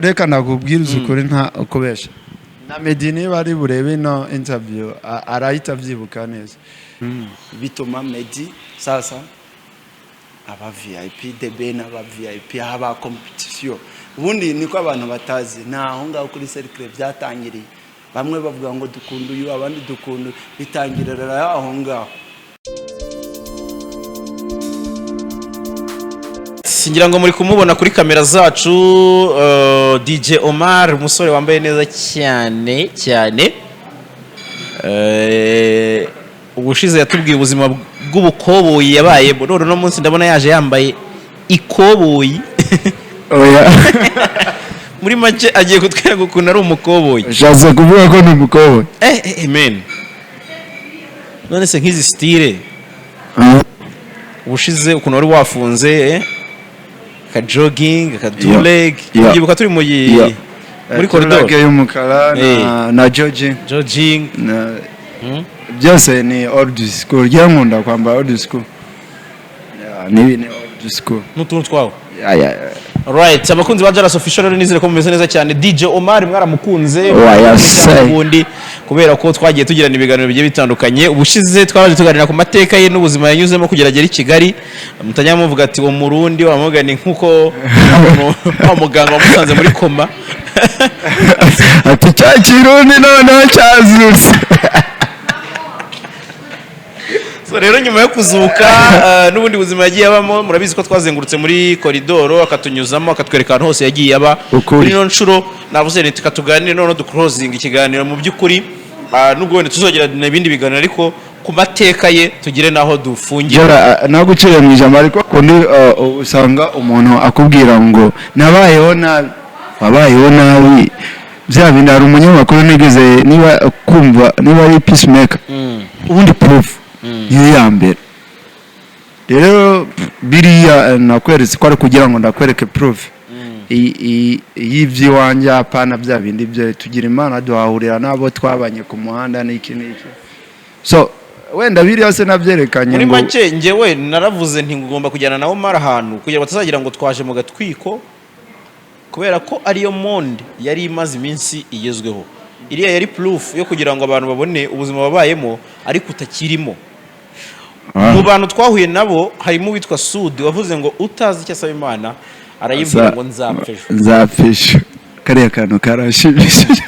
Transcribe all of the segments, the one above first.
Reka nakubwiriza ukuri, nta ukubesha, na Meddy niba ari burebe ino interview, arahita abyibuka neza. Bituma Meddy sasa aba VIP, The Ben aba VIP, haba competition. Ubundi niko abantu batazi, ni aho ngaho kuri cercle byatangiriye. Bamwe bavuga ngo dukunda uyu, abandi dukunda uyu. Bitangirira aho ngaho. Ngira ngo muri kumubona kuri kamera zacu, DJ Omar, umusore wambaye neza cyane cyane. Ubushize yatubwiye ubuzima bw'ubukoboyi yabayemo, none uno munsi ndabona yaje yambaye ikoboyi. Oya. Muri make agiye kutwereka ukuntu ari umukoboyi. Ushatse kuvuga ko ni umukobwa? Eh, man, none se nk'izi style, ubushize ukuntu wari wafunze, ka jogging, ka two leg, ubyibuka turi mu muri corridor? Y'umukara na jogging. Jogging. Na byose ni old school. Njye nkunda kwambara old school. Yeah, nibi ni old school. N'utuntu twawe. Yeah. Alright, abakunzi ba Jalas Official rero, nizere ko mumeze neza cyane. DJ Omar mwaramukunze Oya, cyangwa say. ubundi, kubera ko twagiye tugirana ibiganiro bigiye bitandukanye. Ubushize twabaje tuganira ku mateka ye n'ubuzima yanyuzemo kugira agere i Kigali. Mutajya muvuga ati uwo Murundi wamugani nk'uko wa muganga wamusanze muri koma. Ati cya Kirundi noneho cyazutse. So rero nyuma yo kuzuka, n'ubundi buzima yagiye abamo, murabizi ko twazengurutse muri koridoro, akatunyuzamo, akatwereka ahantu hose yagiye aba. Ukuri. Kuri ino nshuro navuze nti reka tuganire noneho duclosinga ikiganiro mu by'ukuri, nubwo wenda tuzongera ibindi biganiro, ariko ku mateka ye tugire n'aho dufungira. Jora, naguciye mu ijambo, ariko kundi usanga umuntu akubwira ngo nabayeho nabi, wabayeho nabi, bya bindi. Hari umunyamakuru nigeze niba kumva, niba ari Peacemaker. Ubundi proof niyo ya mbere. Rero biriya, nakweretse ko ari kugira ngo ndakwereke proof y'iby'iwanjye, apana bya bindi byo tugira Imana duhahurira n'abo twabanye ku muhanda n'iki n'iki. So wenda biriya se nabyerekanye Muri ngo make, njyewe naravuze nti ngomba kujyana na Omar ahantu kugira ngo batazagira ngo twaje mu gatwiko, kubera ko ariyo monde yari imaze iminsi igezweho. Iriya yari proof yo kugira ngo abantu babone ubuzima babayemo ariko utakirimo. Mu bantu twahuye nabo harimo uwitwa Sudi wavuze ngo utazi icyo asaba Imana arayibwira ngo nzapfa ejo. Nzapfa ejo, kariya kantu karashimishije.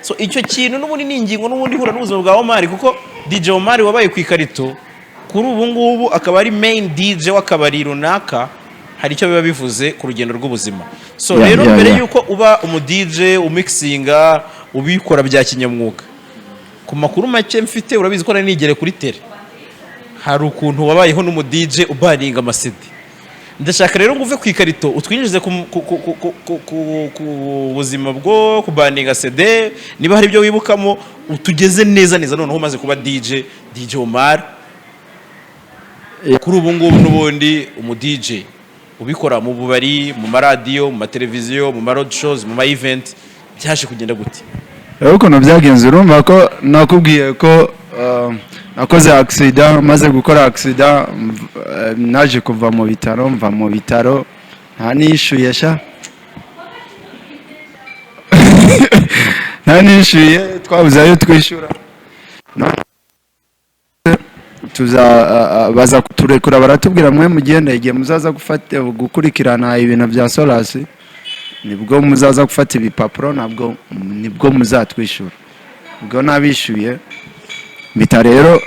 So icyo kintu n'ubundi ni ingingo n'ubundi ihura n'ubuzima bwa Omar, kuko DJ Omar wabaye ku ikarito, kuri ubu ngubu akaba ari main DJ w'akabari runaka, hari icyo biba bivuze ku rugendo rw'ubuzima. So rero mbere yuko uba umu DJ umixinga, ubikora bya kinyamwuga, ku makuru make mfite, urabizi ko nari nigere kuri tele, hari ukuntu wabayeho n'umu DJ ubaringa ama CD. Ndashaka rero ngo uve ku ikarito utwinjize ku buzima bwo kubaninga CD, niba hari ibyo wibukamo, utugeze neza neza noneho umaze kuba DJ, DJ Omar kuri ubu ngubu, n'ubundi umu DJ ubikora mu bubari, mu maradiyo, mu mateleviziyo, mu ma road shows, mu ma event. Byaje kugenda gute? Rero ukuntu byagenze, urumva ko nakubwiye ko nakoze accident. Maze gukora accident, naje kuva mu bitaro, mva mu bitaro nta nishyuye sha, nta nishyuye, twabuze ayo twishyura. Tuza baza kuturekura, baratubwira mwe mugende, igihe muzaza gufata gukurikirana ibintu bya solasi nibwo muzaza gufata ibipapuro, ntabwo nibwo muzatwishyura. Ubwo nabishyuye, mpita rero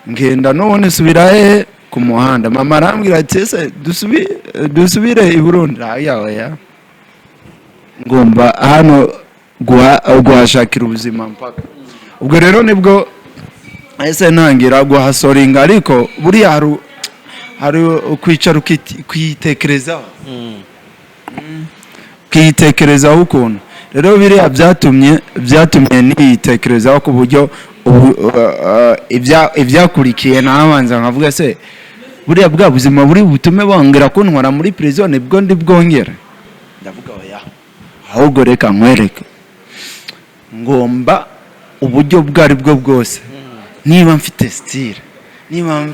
ngenda n'ubundi nsubira hehe? Ku muhanda. Mama arambwira ati ese dusubire i Burundi? Oya, oya, ngomba hano guhashakira ubuzima mpaka. Ubwo rero nibwo ese ntangira guhasoringa, ariko buriya hari ukwicara ukitekerezaho, ukiyitekerezaho ukuntu. Rero biriya byatumye niyitekerezaho ku buryo ubu, ibyakurikiye nabanza nkavuga se buriya bwa buzima buri butume bongera kuntwara muri prison nibwo ndi bwongere? Ndavuga oya, ahubwo reka nkwereke, ngomba uburyo ubwo ari bwo bwose, niba mfite style, niba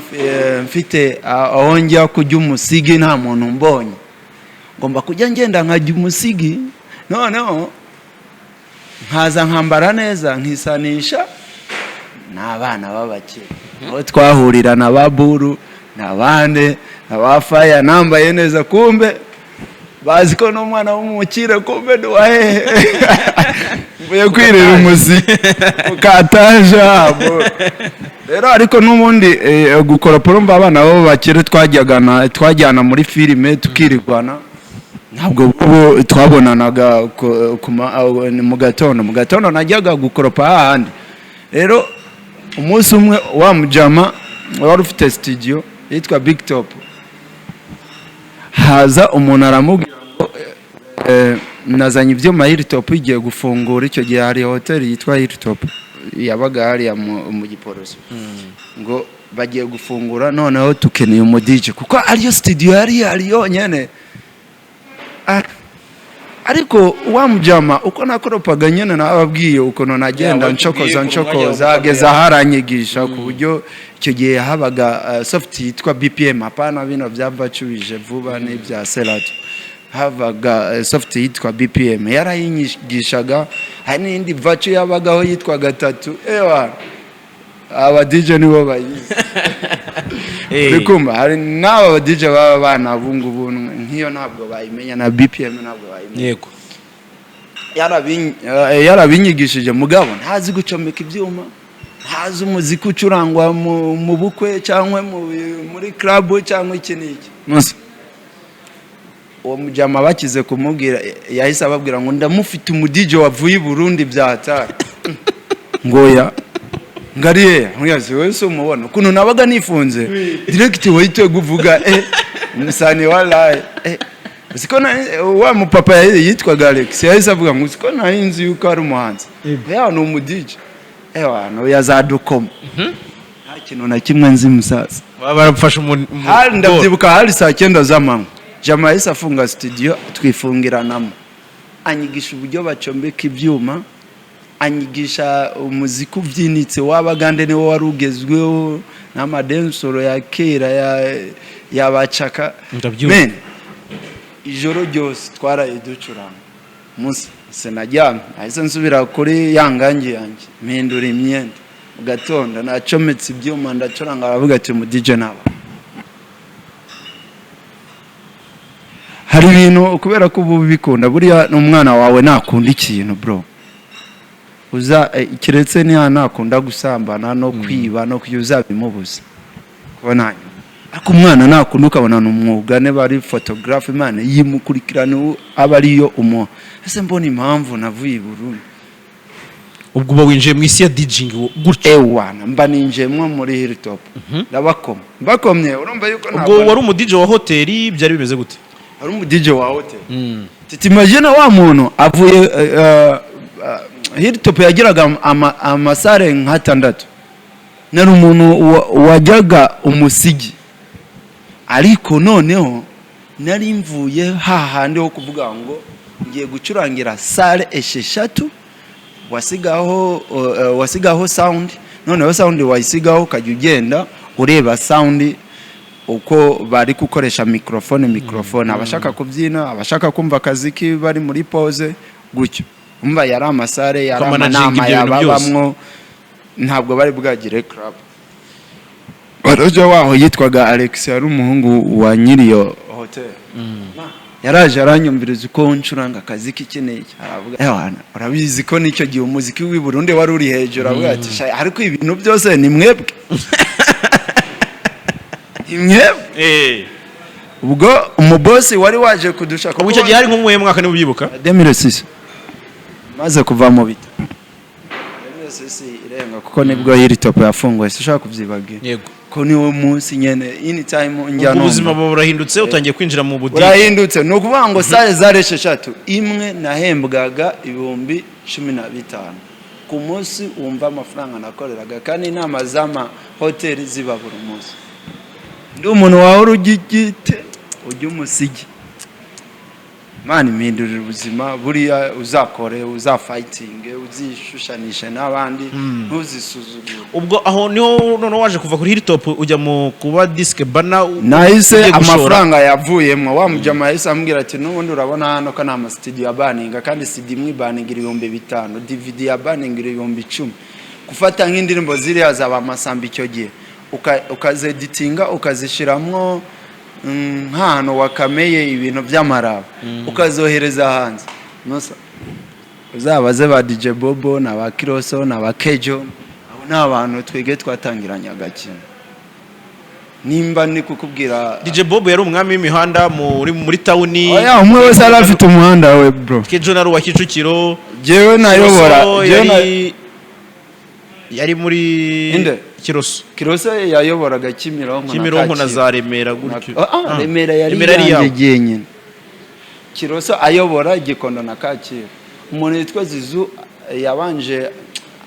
mfite aho njya kujya umusigi nta muntu mbonye. Ngomba kujya ngenda nkajya umusigi, noneho nkaza nkambara neza, nkisanisha n'abana b'abakire aho twahurira na ba Buru na bande na ba Faya, nambaye neza. Kumbe bazi ko n'umwana w'umukire, kumbe ni wahehe? Mvuye kwirira umuziki ukataja. Rero ariko n'ubundi gukoropa, urumva abana b'abakire twajyaga twajyana muri filime tukirirwana, ntabwo ubu twabonanaga mu gatondo. Najyaga gukoropa hahandi. Rero umunsi umwe wa mujama wari ufite studio yitwa Big Top, haza umuntu aramubwira ngo nazanye ibyuma, Hilltop igiye gufungura. Icyo gihe hari hoteli yitwa Hilltop yabaga hariya mu Giporoso, ngo bagiye gufungura, noneho tukeneye umu DJ kuko ariyo studio yari yari yonyene. Ariko wa mujama uko nakoropaga nyine, nababwiye ukuntu nagenda watubwiye ncokoza ukuntu ncokoza mwajya ageza aho aranyigisha, ku buryo icyo gihe habaga soft yitwa BPM, hapana bino byabacubije vuba n'ibya Serato. Habaga soft yitwa BPM, yarayinyigishaga. Hari n'indi virtual yabagaho yitwa gatatu. Ewa, aba DJ nibo bayizi. Uri kumva hari n'aba ba DJ baba bana ubu ngubu, nk'iyo ntabwo bayimenya, na BPM ntabwo bayimenya. Yarabinyigishije, mugabo ntazi gucomeka ibyuma, ntazi umuziki ucurangwa mu bukwe cyangwa muri club cyangwa iki n'iki. Musa, uwo mujama bakize kumubwira, yahise ababwira ngo ndamufite, umu DJ wavuye i Burundi bya hatari. Ngo ya ngariye nkuyazi wowe se umubona ukuntu nabaga nifunze direct, wahite kuvuga umusani walayi uziko wa mupapa yitwaga Alex yahise avuga ngo uziko nari nzi yuko ari umuhanzi, ya ni umu DJ, ewa no yazadukoma, nta kintu na kimwe nzi musaza. Baba barafashe umuntu. Hari, ndabyibuka, hari saa 9 z'amanywa. Jama yahise afunga studio, twifungiranamo, anyigisha uburyo bacombeka ibyuma, anyigisha umuziki ubyinitse w'abagande, niwo wari ugezweho, n'ama dancehall ya kera ya bacaka. Ndabyumva. Men, ijoro ryose twaraye ducuranga. Munsi sinaryamye, nahise nsubira kuri ya ngangi yanjye, mpindura imyenda, mu gatondo nacometse ibyuma ndacuranga, aravuga ati mu DJ naba hari ibintu kubera ko uba ubikunda. Buriya n'umwana wawe nakunda ikintu, bro, uza keretse niba nakunda gusambana no kwiba no kujya uzabimubuza kuba nta. Ariko umwana nakunda, ukabona ni umwuga, niba ari photographe, Imana yimukurikirana, aba ariyo umuha. Ese mbona impamvu navuye i Burundi. Ubwo uba winjiye mu isi ya DJing gutyo? Ewana, mba ninjiyemo muri Hilltop, ndabakoma, mbakomye, urumva yuko Ubwo ntabwo wari umu DJ wa hoteli, byari bimeze gute? Ari umu DJ wa hoteli. T'imagine wa muntu avuye Hilltop yagiraga amasare nk'atandatu. Nari umuntu wajyaga umusigi, ariko noneho nari mvuye hahandi ho kuvuga ngo ngiye gucurangira salle esheshatu, wasigaho sound, noneho sound wayisigaho ukajya ugenda ureba sound uko bari gukoresha microphone, abashaka kubyina, abashaka kumva akaziki bari muri pause gutyo. Umva, yari amasare, yari Ukamanaginga amanama ibyo bintu byose. yababamwo, ntabwo bari bwagire club. Manager waho yitwaga Alex, yari umuhungu wa nyiri iyo hotel. Yaraje aranyumviriza uko ncuranga akazi k'ikeneye, aravuga: "Ewana, urabizi ko n'icyo gihe umuziki w'i Burundi wari uri hejuru." Aravuga ati: "Sha, ariko ibintu byose ni mwebwe, ni mwebwe." Ubwo umubosi wari waje kudushaka. Ubwo icyo gihe hari nko mu mwaka, niba ubyibuka? 2006, maze kuva mu bitaro 2006 irenga, kuko nibwo Hilltop yafunguwe, sinshobora kubyibagira. Ko niwo munsi nyene anytime njya Ubwo ubuzima numva. buba burahindutse, utangiye kwinjira mu budiji. Burahindutse. Ni ukuvuga ngo salle zari esheshatu, imwe nahembwaga 15,000 ku munsi. Wumva amafaranga nakoreraga, kandi inama z'amahoteli ziba buri munsi. Ndi umuntu wahora ujya igite, ujya umusigi. Imana impindurira ubuzima. Buriya uzakore, uzafightinge, uzishushanishe n'abandi, ntuzisuzugure. Ubwo aho niho noneho waje kuva kuri Hilltop ujya mu kuba disc burner Nahise ugiye gushora. Amafaranga yavuyemo, wa mujama yahise ambwira ati: "N'ubundi urabona hano ko nta masitidiyo ya burninga, kandi CD imwe iburningira 5000, DVD ya burningira 10,000. Gufata nk'indirimbo ziriya zaba amasamba icyo gihe, ukazeditinga, ukazishyiramo nk'ahantu wakameye ibintu by'amaraba, ukazohereza hanze." Musa, uzabaze ba DJ Bobo na ba Kiroso na ba Kejo, abo ni abantu twige twatangiranye agakino, nimba ni kukubwira. DJ Bob yari umwami w'imihanda muri town. Oya, umwe wese yari afite umuhanda we, bro. Kejo nari uwa Kicukiro. Jewe nayobora Kiroso jewe yari muri Inde? Kiroso. Kiroso yayoboraga Kimironko na Kimironko na Kacyiru. za Remera gutyo. Ah, Remera yari Remera yari yanjye iyawe. jyenyine. Kiroso ayobora Gikondo na Kacyiru. Umuntu witwa Zizu yabanje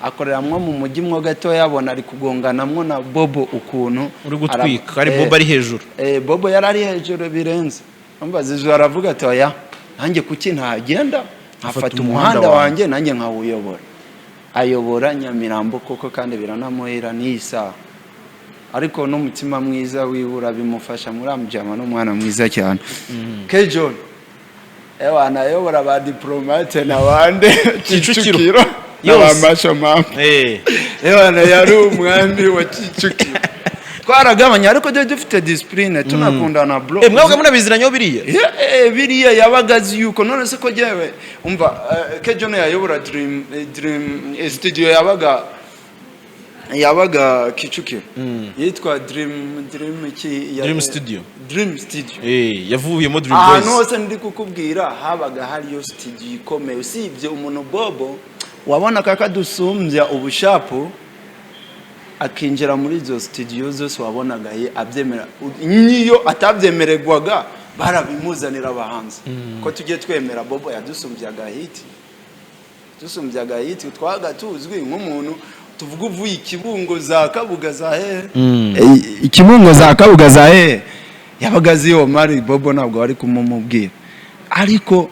akoreramwo mu mujyi mwo gato, yabona ari kugonganamwo na Bobo ukuntu Uri gutwika ari Bobo ari hejuru. Bobo yari ari hejuru birenze. Umva, Zizu aravuga ati: "Oya, nanjye kuki ntagenda nkafata umuhanda wanjye, nanjye nkawuyobora?" Ayobora Nyamirambo koko, kandi biranamuhira n'iyi saha, ariko n'umutima mwiza wibura bimufasha muri amujama, n'umwana mwiza cyane. K John, ewa, anayobora ba diplomate n'abandi. Kicukiro. Kicukiro Yose. n'abamasho mama. Ewana, yari umwami wa Kicukiro. Twaragabanya, ariko twe dufite discipline, tunakundana, bro. Mwabwe munabiziranyeho biriya? Biriya yabaga azi yuko none se ko jyewe, umva, K John yayobora Dream studio yabaga Kicukiro, yitwa Dream iki Dream Studio. Dream Studio. Yavuyemo Dream Ahantu Boys. hose ndi kukubwira habaga hariyo studio ikomeye, usibye umuntu Bobo wabona kakadusumbya ubushapu, akinjira muri izo studio zose wabonaga ye abyemera. Niyo atabyemererwaga barabimuzanira abahanzi, ko tujye twemera Bobo yadusumbyaga hit, dusumbyaga hit. Twaga tuzwi nk'umuntu tuvuga uvuye Ikibungo za Kabuga za hehe. Ikibungo za Kabuga za hehe, yabaga azi Omar. Bobo ntabwo wari kumumubwira, ariko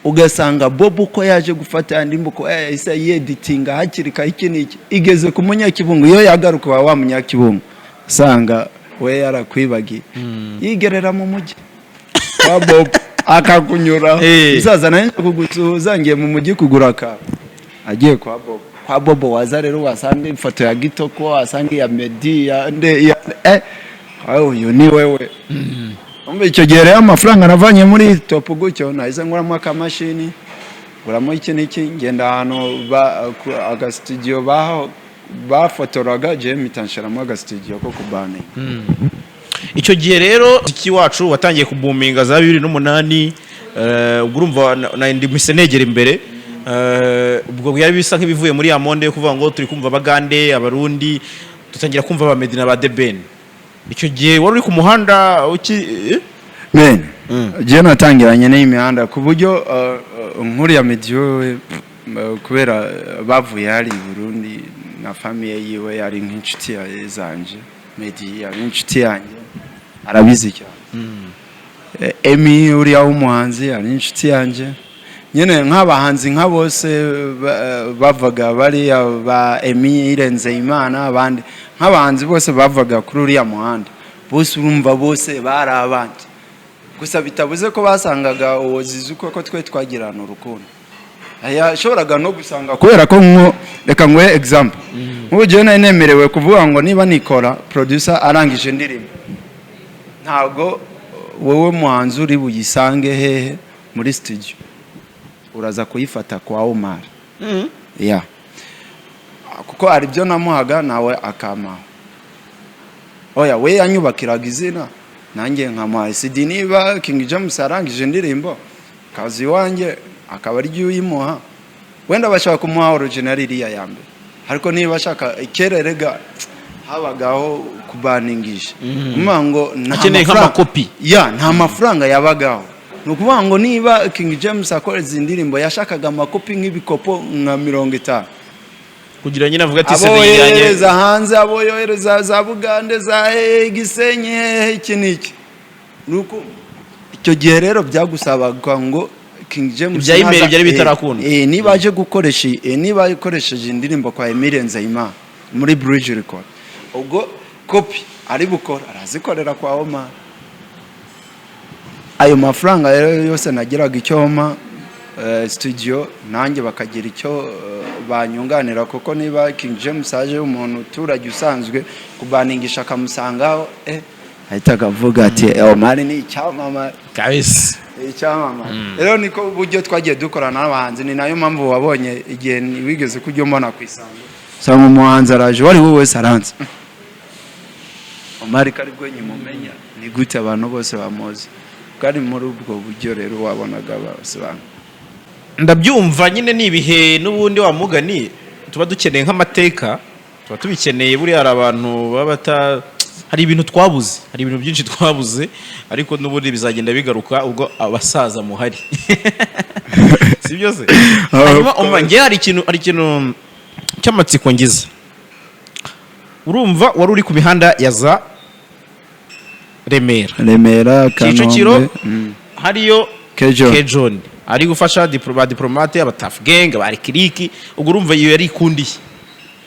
ugasanga Bobo uko yaje gufata andi mbuko yahise yeditinga hakiri kare, iki n'iki, igeze ku Munyakibungo. Iyo yagaruka wa Munyakibungo, usanga we yarakwibagiye, yigerera mu mujyi wa Bobo akakunyura. "Musaza, nawe kugusuhuza, ngiye mu mujyi kugura akantu." Agiye kwa Bobo, kwa Bobo waza rero wasanga ifoto ya Gitoko, wasanga iya Meddy, ya nde, ya aho uyu ni wewe. Umva, icyo gihe rero amafaranga navanye muri Top gutyo, nahise nguramo akamashini, nguramo iki n'iki, ngenda ahantu agasitudiyo bafotoraga, jewe mpita nshiramo agasitudiyo ko kuburninga. Icyo gihe rero umuziki wacu watangiye kubuminga za 2008. Ubwo urumva na ndi mpise negera imbere. Ubwo byari bisa nk'ibivuye muri ya monde yo kuvuga ngo turi kumva Abagande, Abarundi, dutangira kumva ba Meddy na ba The Ben. Icyo gihe wari uri ku muhanda uki eh? Men, jewe natangiranye n'iyi mihanda ku buryo nkuriya Meddy we, kubera bavuye hari i Burundi na famille yiwe, yari nk'inshuti zanje. Meddy yari inshuti yanjye, arabizi cyane. Emi uriya w'umuhanzi yari inshuti yanjye nyine, nk'abahanzi nka bose bavaga bariya ba Emi Irenze Imana, abandi nk'abahanzi bose bavaga kuri uriya muhanda, bose urumva bose bari abanjye. Gusa bitabuze ko basangaga uwo Zizu koko twe twagirana urukundo. Yashoboraga no gusanga kubera ko nko reka nguhe example, nk'ubu jewe nari nemerewe kuvuga ngo niba nikora producer arangije indirimbo, ntabwo wowe muhanzi uri buyisange hehe muri studio, uraza kuyifata kwa Omar ya, kuko hari ibyo namuhaga nawe akampaho. Oya, we yanyubakiraga izina, nanjye nkamuha CD. Niba King James arangije indirimbo kazi iwanjye, akaba ari uyimuha, wenda bashaka kumuha original iriya ya mbere, ariko niba ashaka kererega habagaho kuburningisha, ukuvuga ngo nta Akeneye nk'amakopi. Ya, nta mafaranga yabagaho. Ni ukuvuga ngo niba King James akora izi ndirimbo, yashakaga amakopi nk'ibikopo nka 50 kugira nyine avuga ati abo CD yanjye yohereza hanze, abo yohereza za Bugande, za hehe, Gisenyi, hehe, iki n'iki. Nuko icyo gihe rero byagusabaga ngo King James Ibya email byari bitarakunda. Niba aje gukoresha niba akoresheje indirimbo kwa Emile Nzeyimana muri Bridge Record, ubwo kopi ari bukora arazikorera kwa Omar. Ayo mafaranga rero yose nagiraga icyo mpa studio, nanjye bakagira icyo banyunganira, kuko niba King James aje, umuntu uturage usanzwe, kubaningisha akamusangaho, ahitaga avuga ati: "Omar ni icyamamare." Kabisa. Icyamamare. Rero niko uburyo twagiye dukorana n'abahanzi. Ni nayo mpamvu wabonye igihe wigeze kujya umbona ku Isango, usanga umuhanzi araje, uwo ari we wese aranze Omar, ko aribwo nyimumenya, ni gute abantu bose bamuzi? Bwari muri ubwo buryo rero wabonaga bose bantu. Ndabyumva nyine, ni ibihe n'ubundi wa mugani tuba dukeneye nk'amateka, tuba tubikeneye. Buriya hari abantu baba bata, hari ibintu twabuze, hari ibintu byinshi twabuze, ariko n'ubundi bizagenda bigaruka ubwo abasaza muhari, si byo se? Hanyuma umva, njye hari ikintu cy'amatsiko ngize. Urumva wari uri ku mihanda ya za Remera, Remera, Kicukiro, Kanombe. Hariyo Kejon. Kejon ari gufasha ba Diplomate, aba Tuff Gang, ba Kiriki. Ubwo urumva iyo yari ikundiye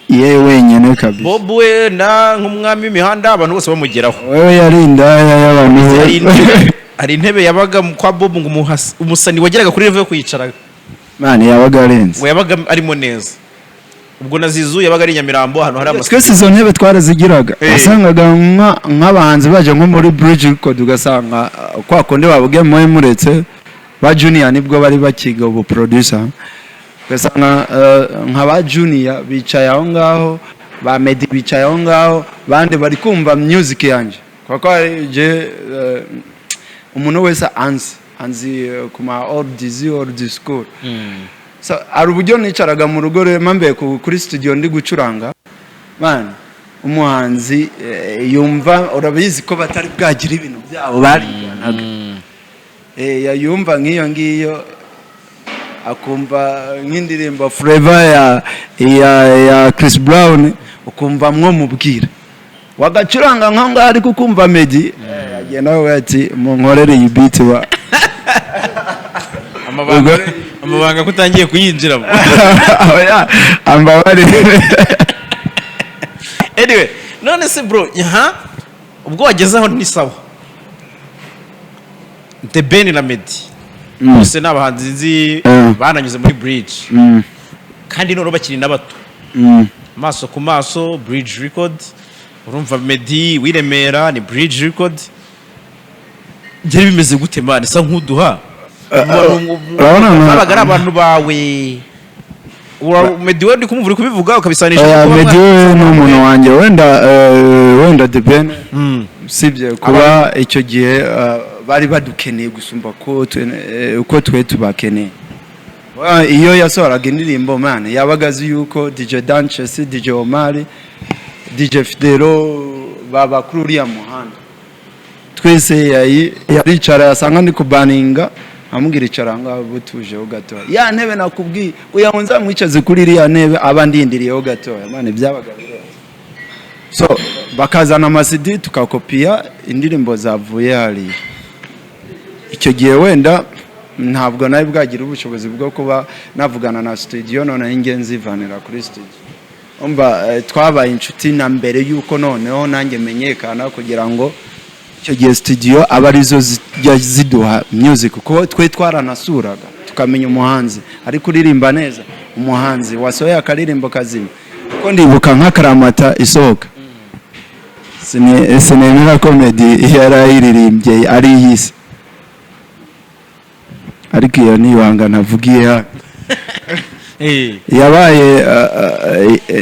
Ye wenyine kabisa. Bob we na nk'umwami w'imihanda, abantu bose bamugeraho. Wewe yari indaya y'abantu. Hari intebe yabaga kwa Bob, ngo umusani wageraga kuri level yo kuyicara Man, yabaga arenze. Ngo yabaga arimo neza. Ubwo na Zizu yabaga ari i Nyamirambo, ahantu hari amasuku. Twese izo ntebe twarazigiraga. Wasangaga nk'abahanzi baje nko muri Bridge Record, ugasanga kwa kundi babuge muri muretse ba Junior, nibwo bari bakiga ubu producer, ugasanga nka ba Junior bicaye aho ngaho, ba Meddy bicaye aho ngaho, bandi bari kumva music yanjye, kuko hari je umuntu wese anzi ku ma oldies, old school. So, hari uburyo nicaraga mu rugo rero mpambe kuri studio ndi gucuranga. Man, umuhanzi yumva, urabizi ko batari bwagira ibintu byabo bariganaga, yayumva nk'iyo ngiyo, akumva nk'indirimbo Forever ya Chris Brown, ukumva mwo mubwira wagacuranga nkaho ngaho, ariko ukumva Meddy agenda avuga ati: "Munkorere iyi beat wa." Amabanga ko utangiye kuyinjiramo? Oya, ambabarire. Anyway, none se bro, ha, ubwo wageze aho ni sawa. The Ben na Meddy bose ni abahanzi nzi bananyuze muri Bridge, kandi noneho bakiri na bato, maso ku maso Bridge Record. Urumva Meddy w'i Remera ni Bridge Record. Byari bimeze gute, man? Isa nk'uduha Urabona babaga ari abantu bawe. Meddy we ndi kumva uri kubivuga ukabisanisha Oya, no kuba Meddy we ni umuntu wanjye. Wenda The Ben, usibye kuba icyo gihe bari badukeneye gusumba ko uko twe tubakeneye. Iyo yasohoraga indirimbo, man, yabaga azi yuko DJ Danches, DJ Omar, DJ Fidelo baba kuri uriya muhanda. Twese yaricara, yasanga ndi kubaninga, amubwira: "Icara ngaho butujeho gatoya, ya ntebe nakubwiye, kugira ngo nzamwicaze kuri iriya ntebe aba ndindiriyeho gatoya." Man, byabaga birenze. So bakazana ama CD, tukakopiya indirimbo zavuye hariya. Icyo gihe wenda ntabwo nari bwagira ubushobozi bwo kuba navugana na studio, noneho inge nzivanira kuri studio. Umva, twabaye inshuti na mbere y'uko noneho nanjye menyekana, kugira ngo icyo gihe studio aba arizo zijya ziduha music, kuko twe twaranasuraga tukamenya umuhanzi ari kuririmba neza, umuhanzi wasohoye akaririmbo kazima. Kuko ndibuka nk'Akaramata isohoka, sinemera ko Meddy yarayiririmbye ari iy'isi, ariko iyo ni ibanga ntavugiye hano. Yabaye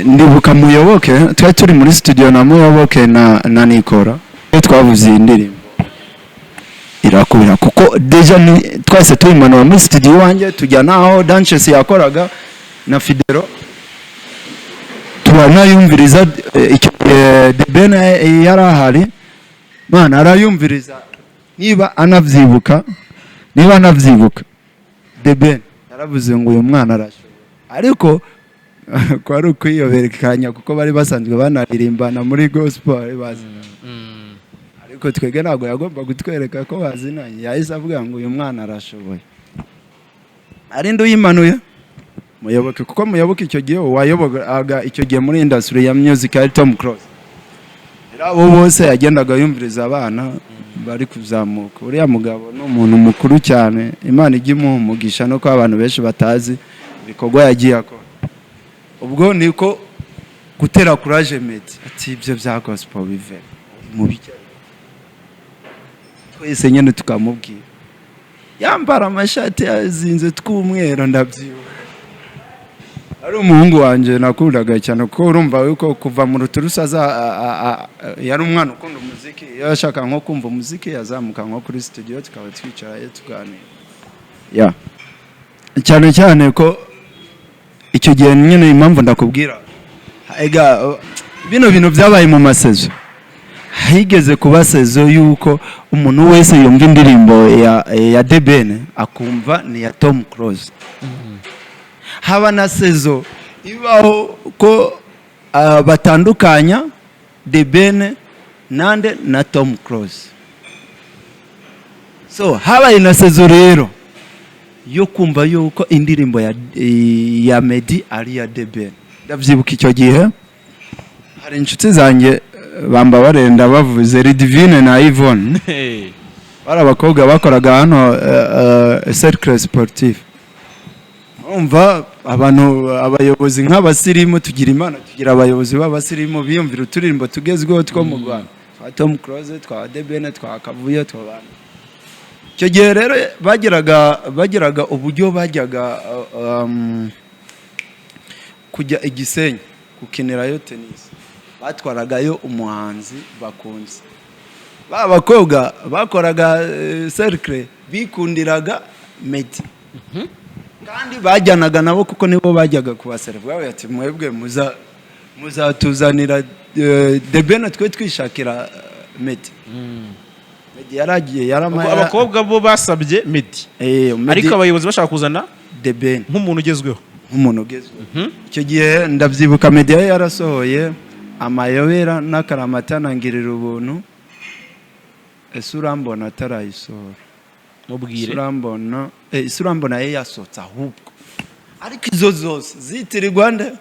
ndibuka Muyoboke, twari turi muri studio na Muyoboke na Nikora. Iyo twavuze iyi ndirimbo irakubira, kuko déjà ni twese tuyimanura muri studio iwanjye, tujya naho Danches yakoraga na Fidelo, turanayumviriza. Icyo gihe The Ben yari ahari, man, arayumviriza. Niba anabyibuka, The Ben yaravuze ngo: "Uyu mwana arashoboye." Ariko kwari ukwiyoberekanya, kuko bari basanzwe banaririmbana muri gospel, bari bazi, ariko twebwe ntabwo yagomba kutwereka ko bazinanye. Yahise avuga ngo: "Uyu mwana arashoboye." Ari ndi uyimanuye? Muyoboke, kuko Muyoboke icyo gihe wayoboraga icyo gihe muri industry ya music ari Tom Close. Rero abo bose yagendaga yumviriza abana bari kuzamuka. Uriya mugabo ni umuntu mukuru cyane, Imana ijya imuha umugisha, no kuba abantu benshi batazi ibikorwa yagiye akora. Ubwo niko gutera courage Meddy, ati ibyo bya gospel bive mu bijya. Twese nyine tukamubwira, yambara amashati yazinze tw'umweru, ndabyibuka. Ari umuhungu wanjye nakundaga cyane, kuko urumva yuko kuva mu ruturusu aza yari umwana ukunda umuziki. Iyo yashaka nko kumva umuziki, yazamuka nko kuri studio, tukaba twicarayo tuganira. Ya, cyane cyane ko icyo gihe nyine, impamvu ndakubwira ega, bino bintu byabaye mu ma saison. Higeze kuba saison yuko umuntu wese yumva indirimbo ya The Ben akumva ni iya Tom Close. Haba na saison ibaho ko batandukanya The Ben nande na Tom Close. So habaye na saison rero yo kumva yuko indirimbo ya Meddy ari iya The Ben. Ndabyibuka icyo gihe hari inshuti zanjye, bamba barenda bavuze, Redivine na Yvonne, bari abakobwa bakoraga hano Cercle Sportif. Umva, abantu, abayobozi nk'abasirimu, tugira Imana tugira abayobozi b'abasirimu biyumvira uturirimbo tugezweho two mu Rwanda, twa Tom Close, twa The Ben, twa Kavuyo, twa bantu. Icyo gihe rero bageraga uburyo bajyaga kujya i Gisenyi gukinirayo tennis, batwaragayo umuhanzi bakunze. Ba bakobwa bakoraga cercle bikundiraga Meddy, kandi bajyanaga nabo kuko nibo bajyaga kubaseriva. Bavuga ati mwebwe muzatuzanira The Ben, twe twishakira Meddy. Meddy yaragiye yarama. Ubwo abakobwa bo basabye Meddy, Meddy, ariko abayobozi bashaka kuzana The Ben nk'umuntu ugezweho. Nk'umuntu ugezweho. Icyo gihe ndabyibuka Meddy yari yarasohoye Amayobera n'Akaramata na Ngirira Ubuntu. Ese Urambona atarayisohora? Mubwire. Urambona, ese Urambona ye yasohotse ahubwo, ariko izo zose zitirirwa nde?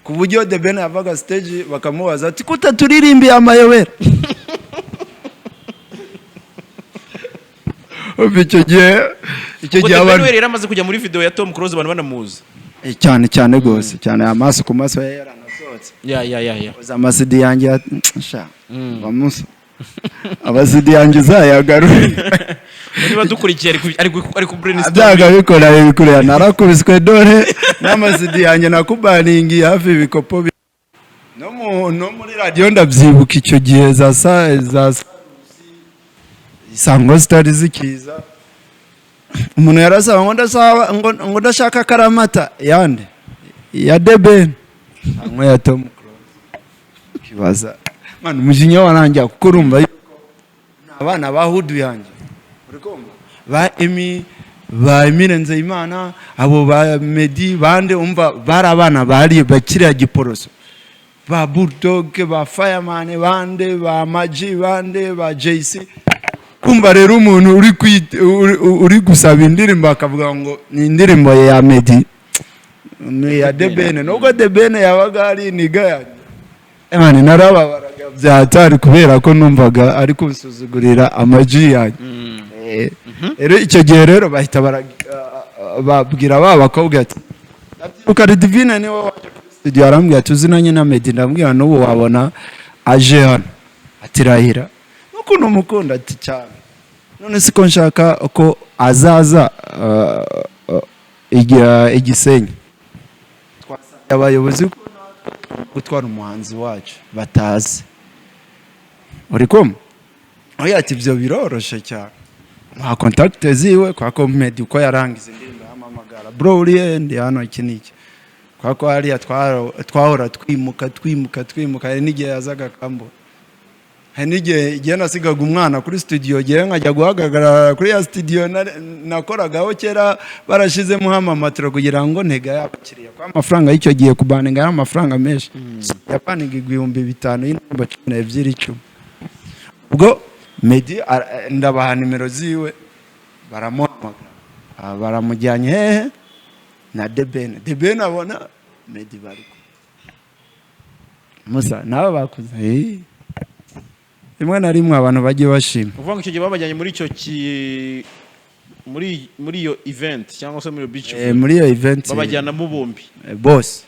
Ku buryo The Ben yavaga stage bakamubaza ati kutaturimbiye Amayobera? Umva, icyo Ubwo gihe The Ben abantu we rero amaze kujya muri video ya Tom Close, abantu banamuzi. Cyane cyane rwose cyane, Amaso ku Maso ye yaranasohotse. Ya. Uza ama CD yanjye sha bamusa ama CD yanjye uzayagarure. Niba dukurikiye ari ku brainstorm. Byaga bikora bikurira, narakubiswe, dore n'ama CD yanjye nakubaningiye hafi ibikopo no muri radiyo. Ndabyibuka icyo gihe za Isango zitari zikiza, umuntu yarasaba ngo ndasaba ngo ndashaka Karamata yande, ya The Ben cyangwa ya Tom Close. Kibaza man, umujinya warangiye, kuko urumva yuko ni abana ba hood yanjye, uri kumva ba Emi, ba Emile Nzeyimana, abo ba Meddy bande, umva bari abana bari bakiriya Giporoso, ba Bulldog, ba Fireman bande, ba Maji bande, ba JC. Kumva rero umuntu uri gusaba indirimbo akavuga ngo ni indirimbo ya Meddy, ni iya The Ben, nubwo The Ben yabaga ari iniga yanjye, Emani narababaraga bya hatari, kubera ko numvaga ari kunsuzugurira amaji yanjye. Rero icyo gihe rero bahita babwira ba bakobwa ati, ndabyibuka Redivine niwe waje kuri studio, arambwira ati uzinanye na Meddy? Ndambwira n'ubu wabona aje hano. Ati rahira n'ukuntu umukunda? Ati cyane. None siko nshaka ko azaza Igisenyi, twasabye abayobozi ko gutwara umuhanzi wacu batazi, uri kumva? Oya, ati ibyo biroroshe cyane, nta contact ziwe kwa ko Meddy uko yarangiza indirimbo yampamagara: bro, uri he? Ndi hano, iki n'iki. Kwa ko hariya twahora twimuka, twimuka, twimuka. Hari n'igihe yazaga akambura, hari n'igihe igihe nasigaga umwana kuri studio, igihe nkajya guhagarara kuri ya studio nakoragaho kera, barashizemo amamatero kugira ngo ntega abakiriya, kwa amafaranga y'icyo gihe kubaninga yari amafaranga menshi. Yapaninga 5000 y'indirimbo 12, 10. Ubwo Meddy ndabaha nimero ziwe, baramuhamagara. Ah, baramujyanye hehe na The Ben. The Ben abona Meddy bari kumwe. Musa nabo bakuze. Rimwe na rimwe abantu bajye bashima. Uvuga ngo icyo gihe babajyanye muri icyo ki muri muri iyo event cyangwa se muri iyo beach Muri iyo event. Babajyanamo bombi? Bose.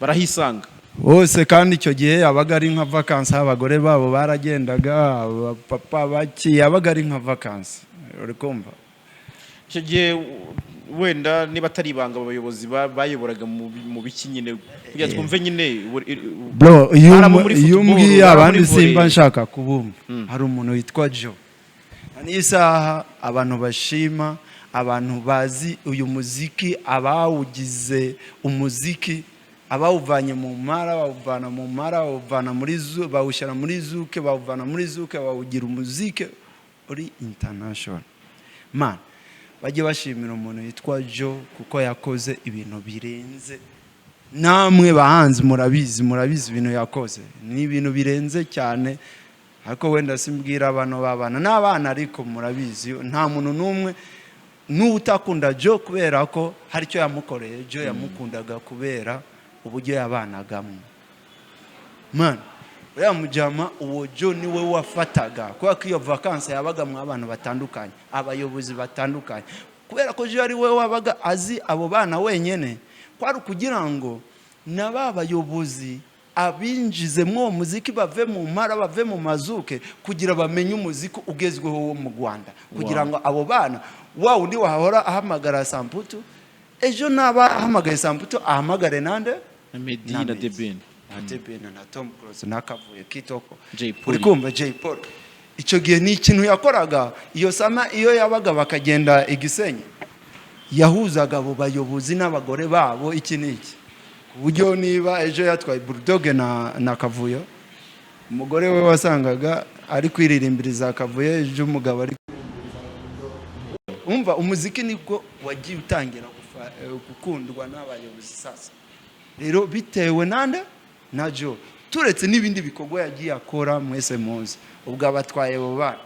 Barahisanga. Bose. Kandi icyo gihe yabaga ari nka vakansi, abagore babo baragendaga, abapapa baki, yabaga ari nka vakansi, uri kumva? Icyo gihe wenda niba atari ibanga, abayobozi bayoboraga mu biki nyine, kugira twumve nyine Bro, iyo Hari abo muri iyo football, umbwiye hari abo abandi muri volley. Simba nshaka kubumva. Hari umuntu witwa Joe. N'isaha abantu bashima, abantu bazi uyu muziki, abawugize umuziki, abawuvanye mu mara, bawuvana mu mara, bawuvana muri zu, bawushyira muri zouk, bawuvana muri zouk, bawugira umuziki uri international. Man, bajye bashimira umuntu witwa Joe kuko yakoze ibintu birenze. Namwe bahanzi murabizi, murabizi ibintu yakoze ni ibintu birenze cyane. Ariko wenda simbwira abantu b'abana n'abana, ariko murabizi, nta muntu n'umwe n'ubu utakunda Joe kubera ko hari icyo yamukoreye. Joe yamukundaga kubera uburyo yabanagamo. Man, uriya mujama, uwo Joe, niwe wafataga, kubera ko iyo vakansi yabagamo abantu batandukanye, abayobozi batandukanye, kubera ko Joe ari we wabaga azi abo bana wenyine, kwari ukugira ngo na ba bayobozi abinjize muri uwo muziki, bave mu mpara, bave mu ma zouk, kugira bamenye umuziki ugezweho wo mu Rwanda, kugira ngo abo bana, wa wundi wahora ahamagara Samputu, ejo naba ahamagaye Samputu ahamagare nande? Na Meddy. Na Na Meddy. The Ben. Na The Ben, na Tom Close, na Kavuyo Kitoko. Jay Polly. Uri kumva? Jay Polly. Icyo gihe ni ikintu yakoraga. Iyo summer iyo yabaga bakagenda i Gisenyi, yahuzaga abo bayobozi n'abagore babo, iki n'iki, ku buryo niba ejo yatwaye Bull Dogg na Kavuyo, umugore we wasangaga ari kwiririmbiriza Kavuyo, ejo umugabo ari. Umva, umuziki nibwo wagiye utangira gukundwa n'abayobozi. Sasa rero bitewe nande? Na Joe, turetse n'ibindi bikorwa yagiye akora mwese muzi. Ubwo abatwaye abo bana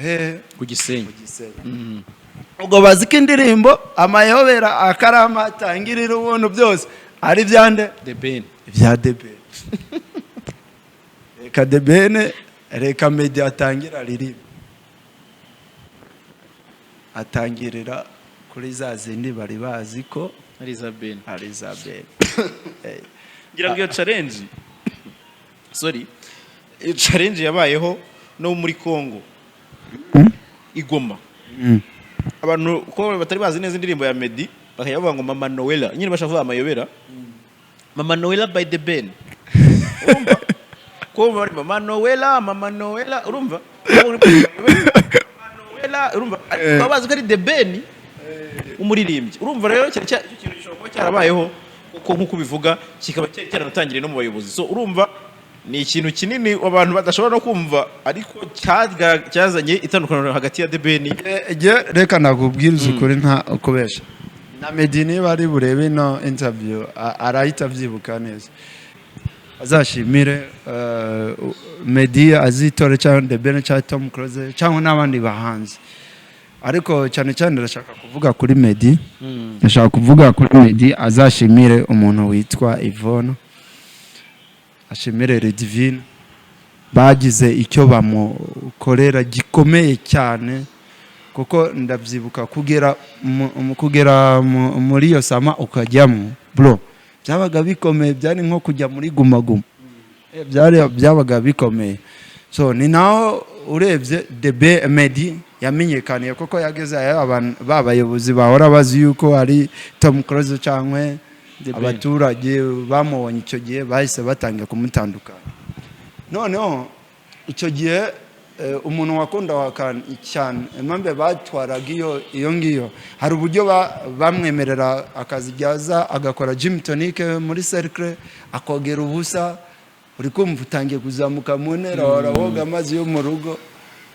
hehe? Ku Gisenyi. Ku Gisenyi. Ubwo bazi ko indirimbo "Amayobera", "Akarama", "Tangirira ubuntu" byose ari byande? The Ben. Bya The Ben. Reka The Ben, reka Meddy atangira aririmba, atangirira kuri za zindi bari bazi ko ari za Ben. Ari za Ben. Ngira ngo iyo challenge, sorry, iyo challenge yabayeho no muri Congo i Goma. Abantu ko batari bazi neza indirimbo ya Meddy, bakajya bavuga ngo "Mama Noella", nyine bashaka kuvuga "Amayobera", "Mama Noella" by The Ben. Urumva ko bari "Mama Noella, Mama Noella", urumva Mama Noella, urumva? Ariko baba bazi ko ari The Ben umuririmbyi. Urumva rero icyo kintu gishobora kuba cyarabayeho kuko nk'uko ubivuga kikaba cyari cyaranatangiriye no mu bayobozi. So urumva ni ikintu kinini abantu badashobora no kumva, ariko cyazanye itandukaniro hagati ya The Ben. Jye reka nakubwiriza ukuri, nta ukubesha, na Meddy niba ari burebe ino interview arahita abyibuka neza. Azashimire Meddy, azitore cyangwa The Ben cyangwa Tom Close cyangwa n'abandi bahanzi, ariko cyane cyane ndashaka kuvuga kuri Meddy. Ndashaka kuvuga kuri Meddy. Azashimire umuntu witwa Yvonne, ashimire Redivine, bagize icyo bamukorera gikomeye cyane, kuko ndabyibuka kugera muri iyo summer ukajyamo, bro, byabaga bikomeye, byari nko kujya muri Guma Guma. Byabaga bikomeye. So ni naho urebye The Ben, Meddy yamenyekaniye, kuko yageze aho abantu ba bayobozi bahora bazi yuko ari Tom Close cyangwa The Ben. Abaturage bamubonye icyo gihe bahise batangira kumutandukanya. Noneho icyo gihe umuntu wakundaga cyane, impamvu batwaraga iyo ngiyo, hari uburyo bamwemerera akazijyaza agakora gym tonic muri cercle, akogera ubusa. Uri kumva, utangiye kuzamuka mu ntera, wahora woga amazi yo mu rugo,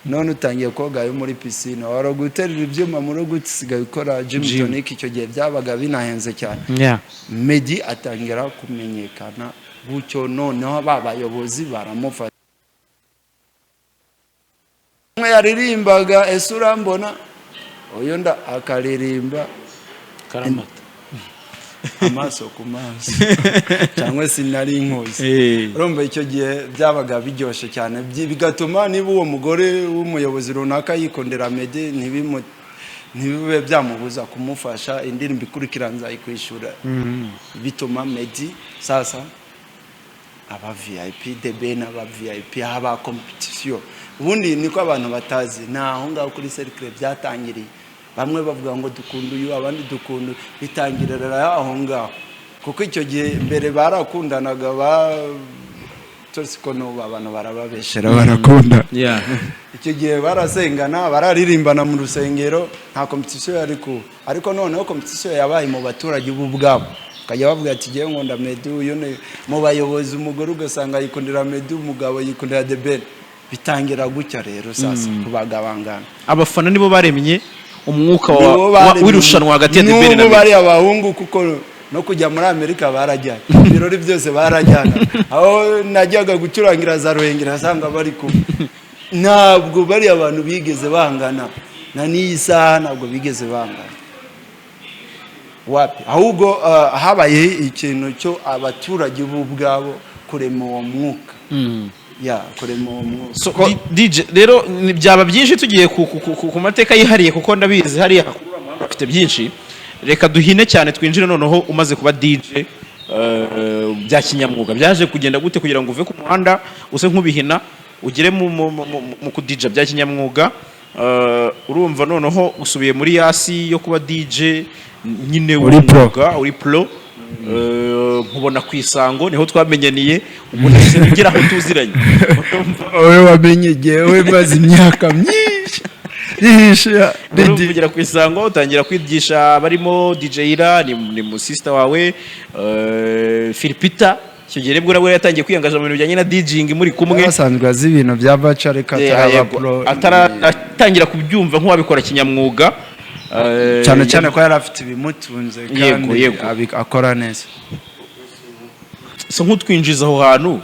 none utangiye koga ayo muri pisine. Wahora guterura ibyuma mu rugo, usigaye ukora gym Gym. tonic. Icyo gihe byabaga binahenze cyane. Meddy atangira kumenyekana gutyo. Noneho ba bayobozi baramufata. Umwe yaririmbaga "Ese urambona", uyundi akaririmba "Karamata". "Amaso ku maso" cyangwa "Sinari nkuzi". Urumva icyo gihe byabaga biryoshye cyane, bigatuma niba uwo mugore w'umuyobozi runaka yikundira Meddy, ntibibe byamubuza kumufasha indirimbo ikurikira "Nzayikwishyura". Bituma Meddy sasa aba VIP, The Ben aba VIP, haba competition. Ubundi niko abantu batazi, ni aho ngaho kuri cercle byatangiriye. Bamwe bavuga ngo dukunda uyu, abandi dukunda uyu. Bitangirira aho ngaho, kuko icyo gihe mbere barakundanaga, ba turetse ko n'ubu abantu barababeshera barakunda. Icyo gihe barasengana, bararirimbana mu rusengero, nta competition yari kuba. Ariko noneho competition yabaye mu baturage ubu ubwabo, bakajya bavuga ati "Ngewe nkunda Meddy, uyu ni mu bayobozi". Umugore ugasanga yikundira Meddy, umugabo yikundira The Ben. Bitangira gutya rero sasa kubagabangana. Abafana nibo baremye umwuka Nibo baremye w'irushanwa hagati ya The Ben na n'ubu Meddy. bariya abahungu, kuko no kujya muri Amerika barajyana, ibirori byose barajyana. Aho najyaga gucurangira za Ruhengeri asanga bari kumwe. Ntabwo bariya abantu bigeze bangana, na n'iyi saha ntabwo bigeze bangana, wapi. Ahubwo habaye ikintu cyo abaturage bo ubwabo kurema uwo mwuka, ya kurema uwo mwuka. So, DJ, rero byaba byinshi tugiye ku mateka yihariye, kuko ndabizi hariya kuri uriya muhanda bafite byinshi. Reka duhine cyane, twinjire noneho umaze kuba DJ bya kinyamwuga. Byaje kugenda gute kugira ngo uve ku muhanda use nk'ubihina, ugere mu kudija bya kinyamwuga? Urumva noneho usubiye muri yasi yo kuba DJ nyine Uri pro. w'umwuga, uri pro. Nkubona ku Isango, niho twamenyaniye. Ubu nahise ugera aho tuziranye. Urumva? Wowe wamenye igihe maze imyaka myinshi yihishe. Urumva ugera ku Isango, utangira kwigisha barimo DJ Ira, ni mu sister wawe, Philipita. Icyo gihe nibwo nawe yatangiye kwiyangaza mu bintu bijyanye na DJing muri kumwe. Asanzwe azi ibintu bya baca, ariko ataraba Yego, pro. Ataratangira kubyumva nk'uwabikora kinyamwuga. Cyane cyane ko yari afite ibimutunze kandi akora neza. So nk'utwinjiza aho hantu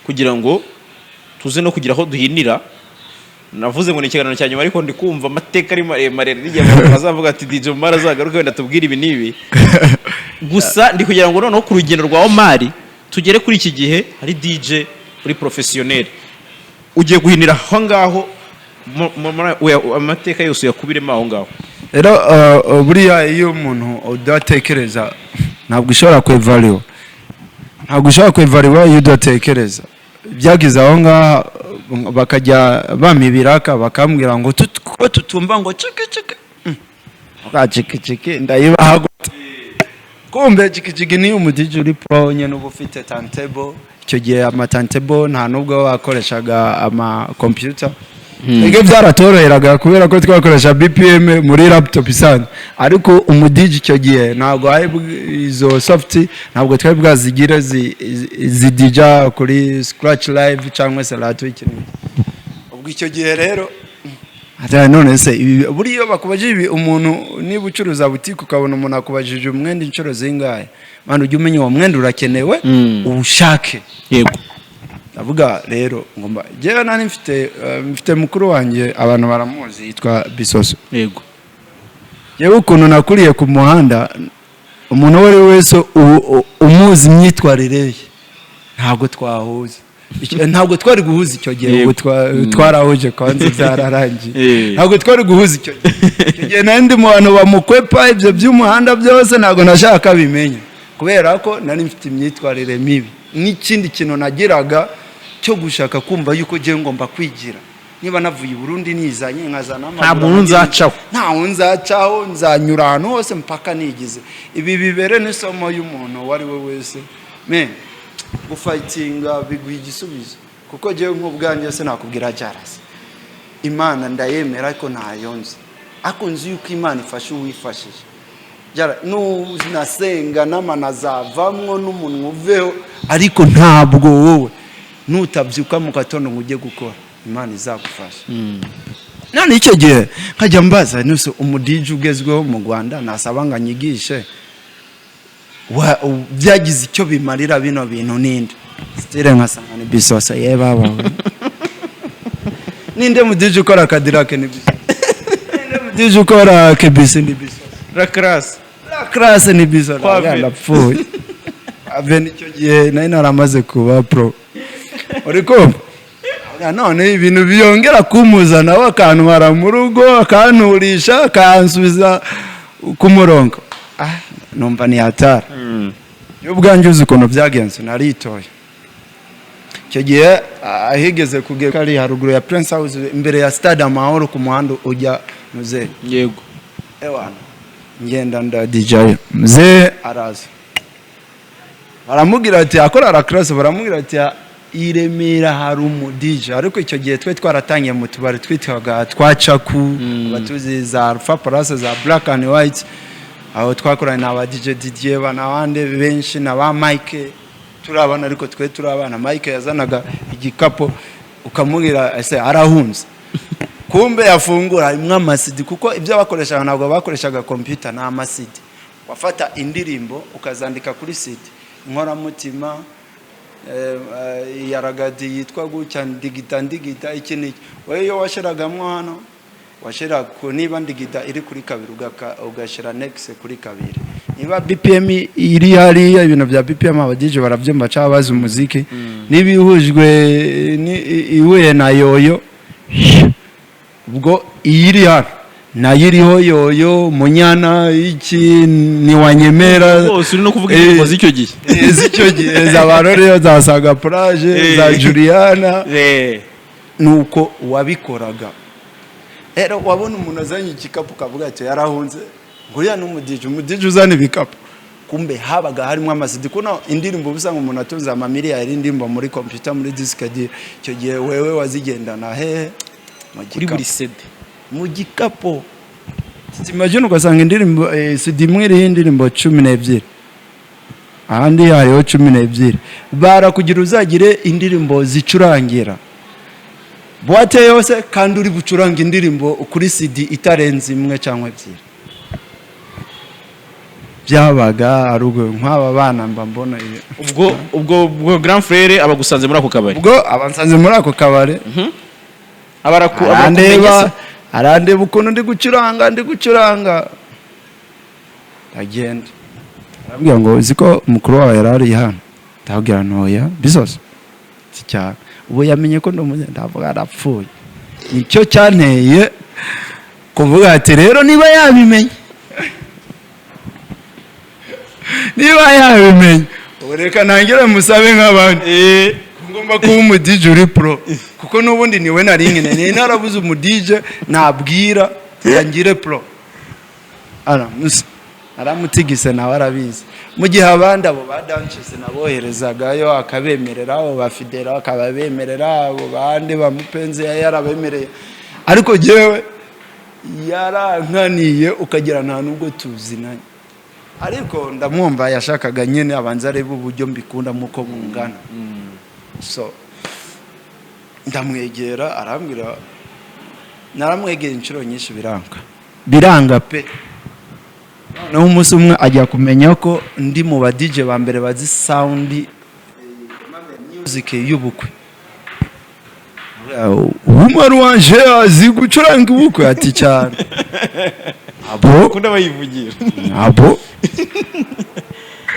kugira ngo tuze no kugira aho duhinira. Navuze ngo ni ikiganiro cya nyuma, ariko ndi kumva amateka ari maremare n'igihe abantu bazavuga ati "DJ Omar azagaruke wenda tubwire ibi n'ibi". Gusa ndi kugira ngo noneho ku rugendo rwa Omar tugere kuri iki gihe hari DJ uri professionnel. Ugiye guhinira aho ngaho, amateka yose uyakubiremo aho ngaho. Rero buriya iyo umuntu udatekereza, ntabwo ushobora kwevariwa, ntabwo ushobora kwevariwa iyo udatekereza. Byageze aho ngaho bakajya bampa ibiraka, bakambwira ngo ko tutumva ngo ciki ciki. Ciki ciki ndayibaha gute? Kumbe ciki ciki ni umu DJ uri pro nyine, uba ufite turntable. Icyo gihe ama turntable, nta nubwo wakoreshaga ama computer. Twebwe byaratoroheraga kubera ko twakoresha BPM muri laptop isanzwe, ariko umu DJ icyo gihe ntabwo hari izo soft, ntabwo twari bwazigire zidija kuri scratch live cyangwa se Serato, iki n'iki. Ubwo icyo gihe rero ati, none se buriya iyo bakubajije ibi, umuntu niba ucuruza butike ukabona umuntu akubajije umwenda inshuro zingahe, mwana ujye umenya uwo mwenda urakenewe, uwushake. Ndavuga rero ngomba, njyewe nari mfite mfite mukuru wanjye, abantu baramuzi, yitwa Bisoso. Yewe, ukuntu nakuriye ku muhanda, umuntu uwo ari we wese umuzi imyitwarire ye, ntabwo twahuza. Ntabwo twari guhuza icyo gihe. Ubu twarahuje kwanza byararangiye. Ntabwo twari guhuza icyo gihe. Icyo gihe nari ndi mu bantu bamukwepa ibyo by'umuhanda byose, ntabwo nashaka abimenya kubera ko nari mfite imyitwarire mibi n'ikindi kintu nagiraga cyo gushaka kumva yuko ngiye ngomba kwigira. Niba navuye i Burundi nizanye nkazana Nta muntu nzacaho. Ntawe nzacaho, nzanyura ahantu hose mpaka nigize. Ibi bibere n'isomo y'umuntu uwo ari we wese, men gufightinga biguha igisubizo, kuko njyewe nk'ubwanjye sinakubwira jarasi Imana ndayemera, ariko ntayo nzi, ariko nzi yuko Imana ifasha uwifashije. Nunasenga n'amana azavamwo n'umunwa uveho, ariko ntabwo wowe nutabyuka mu gatondo ngo ujye gukora, Imana izagufasha. None icyo gihe nkajya mbaza nuse umu DJ ugezweho mu Rwanda nasaba ngo anyigishe byagize icyo bimarira bino bintu ninde? Still nkasanga ni Bisoso. Ye baba we. Ninde mu DJ ukora Cadillac? Ni Bisoso. Ninde mu DJ ukora KBC? Ni Bisoso. La classe. La classe ni Bisoso. Kwa Veni. Ndapfuye Ave. Icyo gihe nari naramaze kuba pro, uri kumva? None ibintu byongera kumuzana, we akantwara mu rugo, akanturisha, akansubiza ku murongo. Ah, numva ni hatari. Iyo ubwanjye uzi ukuntu byagenze, naritoye icyo gihe ahigeze kugera kari haruguru ya Prince House, imbere ya Stade Amahoro, ku muhanda ujya muzehe. Ewana, ngenda nda DJ, mzee araza, baramubwira ati akora la classe, baramubwira ati i Remera hari umu DJ. Ariko icyo gihe twe twaratangiye mu tubari twitwaga twacaku, abatuzi za Alpha Palace, za Black and White, aho twakoranye na ba DJ Didier ba n'abandi benshi na ba Mike turabana. Ariko twe turabana, Mike yazanaga igikapu, ukamubwira ese arahunze, kumbe yafungura harimo ama CD, kuko ibyo bakoreshaga ntabwo bakoreshaga computer, ni ama CD. Wafata indirimbo ukazandika kuri CD, inkoramutima, yaragadi yitwa gutya, ndigita ndigita, iki n'iki. Wowe iyo washyiragamo hano, washyira ku niba ndigita iri kuri kabiri, ugashyira next kuri kabiri, niba BPM iri hariya. Ibintu bya BPM aba DJ barabyumva cyangwa bazi umuziki. Niba ihujwe ihuye na yoyo, ubwo iyi iri hano nayo iriho yoyo munyana iki ntiwanyemera. Rwose uri no kuvuga indirimbo z'icyo gihe. Z'icyo gihe, za Barore, za Saga Plage, za Juliana. Nuko wabikoraga rero, wabona umuntu azanye igikapu ukavuga ati yarahunze, ngo uriya ni umu DJ, umu DJ uzana ibikapu. Kumbe habaga harimo ama CD. Kuno indirimbo uba usanga umuntu atunze amamiliyari y'indirimbo muri computer, muri disque dur. Icyo gihe wewe wazigendana hehe? Mu Kuri buri gikapu. CD. Mu gikapu. Imagine, ugasanga indirimbo, CD imwe iriho indirimbo 12, ahandi hariho 12. Barakugira uzagire indirimbo zicurangira boîte yose, kandi uri bucuranga indirimbo kuri CD itarenze imwe cyangwa ebyiri. Byabaga ari ubwo nk'aba bana mba mbona Ubwo grand frère abagusanze muri ako kabari? Ubwo abansanze muri ako kabari. Abarakumenye Arandeba, se? arandeba ukuntu ndi gucuranga, ndi gucuranga, ndagenda, arambwira ngo uzi ko mukuru wawe yari ari hano? Ndabwira ntoya bisoza si cyane. Ubu yamenye ko ndi umunya, ndavuga arapfuye. Nicyo cyanteye kuvuga ati rero niba yabimenye, niba yabimenye, ubu reka ntangire musabe nk'abandi, ngomba kuba umu DJ uri pro, kuko n'ubundi niwe nari nkeneye. Nari narabuze umu DJ nabwira ngire pro. Aramusa aramutigise, nawe arabizi. Mu gihe abandi abo ba Danchese naboherezagayo akabemerera, abo ba Fidela akababemerera, abo bandi bamupenzi yarabemereye, ariko jyewe yarankaniye ukagira nta nubwo tuzinanye. Ariko ndamwumva, yashakaga nyine abanza arebe uburyo mbikunda nk'uko bungana. So ndamwegera, arambwira, naramwegera inshuro nyinshi biranga, biranga pe. Noneho umunsi umwe ajya kumenya ko ndi mu ba DJ ba mbere bazi sound music y'ubukwe. Umwana wanje azi gucuranga ubukwe? Ati cyane. Abo Bakunda bayivugira. Abo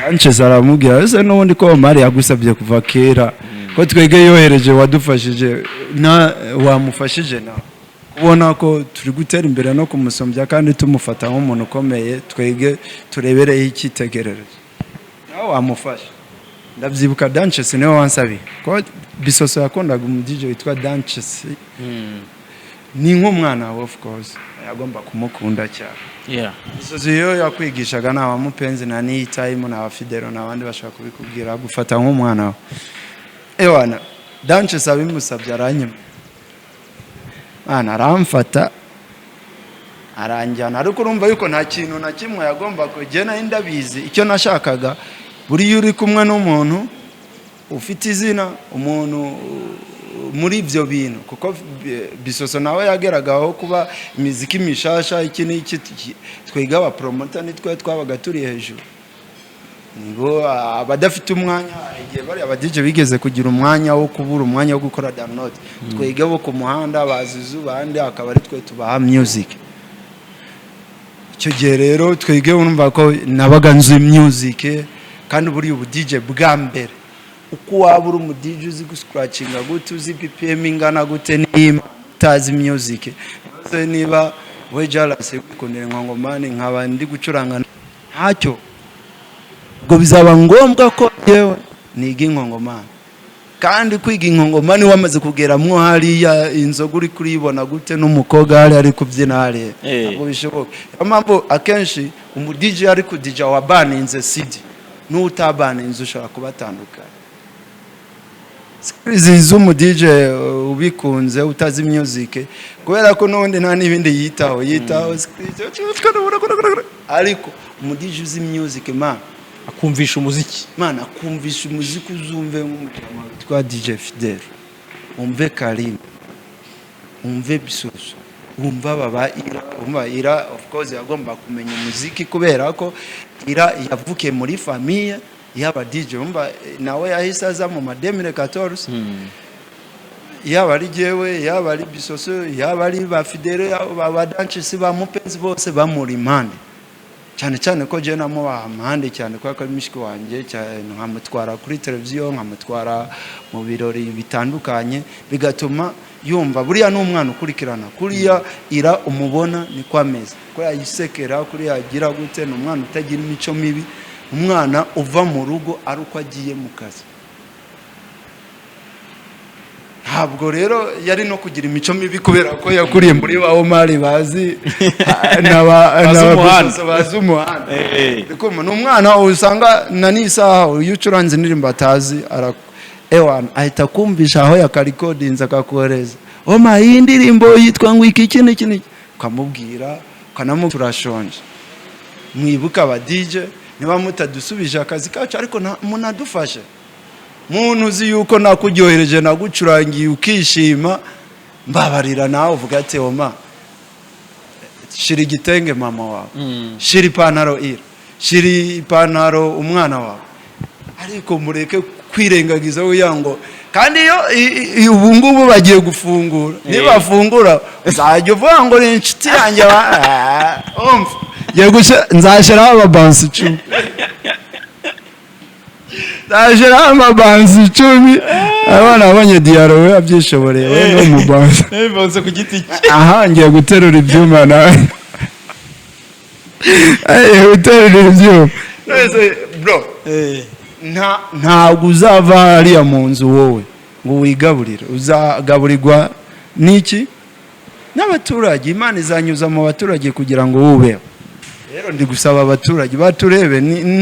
Sanchez aramubwira ese n'ubundi ko Omar yagusabye kuva kera, ko twege yohereje wadufashije na wamufashije na kubona ko turi gutera imbere no kumusombya, kandi tumufata nk'umuntu ukomeye, twege turebereho icyitegererezo, nawe wamufasha. Ndabyibuka Danches niwe wansabiye, ko Bisoso yakundaga umu DJ witwa Danches, ni nk'umwana we, of course yagomba kumukunda cyane. Bisoso iyo yakwigishaga, nta wamupenzi na Niyitayimo na Fidelo n'abandi bashobora kubikubwira, gufata nk'umwana we. Ewana, Danches abimusabye aranyima, mwana aramfata aranjyana. Ariko urumva yuko nta kintu na kimwe yagomba kujya, nari ndabizi icyo nashakaga. Buriya uri kumwe n'umuntu ufite izina, umuntu muri ibyo bintu, kuko Bisoso nawe yageragaho kuba imiziki mishasha, iki n'iki, twiga aba promoter nitwe twabaga turi hejuru. Nibo abadafite umwanya. Igihe bari aba DJ bigeze kugira umwanya wo kubura umwanya wo gukora download, twege bo ku muhanda bazizu bandi akaba ari twe tubaha music. Icyo gihe rero twege urumva ko nabaga nzi music. Kandi buriya ubu DJ bwa mbere, uko waba uri umu DJ uzi guscratchinga gute, uzi BPM ingana gute, niba utazi music. Maze niba we Jalas wikundira inkongomani, nkaba ndi gucuranga ntacyo, ubwo bizaba ngombwa ko yewe niga inkongomani. Kandi kwiga inkongomani wamaze kugeramwo hariya, inzoga uri kuribona gute n'umukobwa hariya ari kubyina hariya? Ntabwo bishoboka. Niyo mpamvu akenshi umu DJ ari ku DJ wabaninze CD n'utabaninze ushobora kubatandukanya. Skills z'umu DJ ubikunze utazi music, kubera ko n'ubundi nta n'ibindi yitaho, yitaho skills, ariko umu DJ uzi music, man, akumvisha umuziki. Man, akumvisha umuziki. Uzumve nk'umujama witwa DJ Fidel, umve Karim, umve Bisusu, wumva baba Ira. Umva Ira, of course yagomba kumenya umuziki kubera ko Ira yavukiye muri famille y'aba DJ. Umva nawe yahise aza mu ma 2014. Yaba ari jewe, yaba ari Bisoso, yaba ari ba Fidele, yaba ba Danchisi, ba Mupenzi, bose bamuri impande, cyane cyane ko jewe namubaha amahande cyane kubera ko ari mushiki wanjye cyane, nkamutwara kuri televiziyo, nkamutwara mu birori bitandukanye, bigatuma yumva buriya ni umwana ukurikirana. Kuriya Ira umubona niko ameze, kuriya yisekera, kuriya agira gute, ni umwana utagira imico mibi, umwana uva mu rugo ari uko agiye mu kazi. Ntabwo rero yari no kugira imico mibi kubera ko yakuriye muri ba Omari bazi Bazi n'aba umuhanda. Bisoso, bazi umuhanda. Ndikumva ni umwana usanga na n'isaha iyo ucuranze indirimbo atazi, ewana ahita akumvisha aho yakarikodinze, akakohereza: "Oma, iyi ndirimbo yitwa ngo iki, iki n'iki n'iki." Ukamubwira, ukanamu turashonje. Mwibuke aba DJ, niba mutadusubije akazi kacu, ariko munadufashe. Muntu uzi yuko nakuryohereje, nagucurangiye ukishima, mbabarira nawe uvuga ati: "Oma, shira igitenge mama wawe, shira ipantaro ira, shira ipantaro umwana wawe." Ariko mureke kwirengagiza kugira ngo kandi iyo ubu ngubu bagiye gufungura, nibafungura uzajya uvuga ngo ni inshuti yanjye. Umva, ngiye nzashyiraho ababansi 10, nzashyiraho amabansi 10. Abana babonye diyaro, we abyishoboreye, we ni umubansi. Bivanze ku giti cye. Aha ngiye guterura ibyuma nawe. Agiye guterura ibyuma. None bro, ntabwo uzava hariya mu nzu wowe ngo wigaburire. Uzagaburirwa n'iki? N'abaturage. Imana izanyuza mu baturage kugira ngo wubeho. Rero ndi gusaba abaturage baturebe,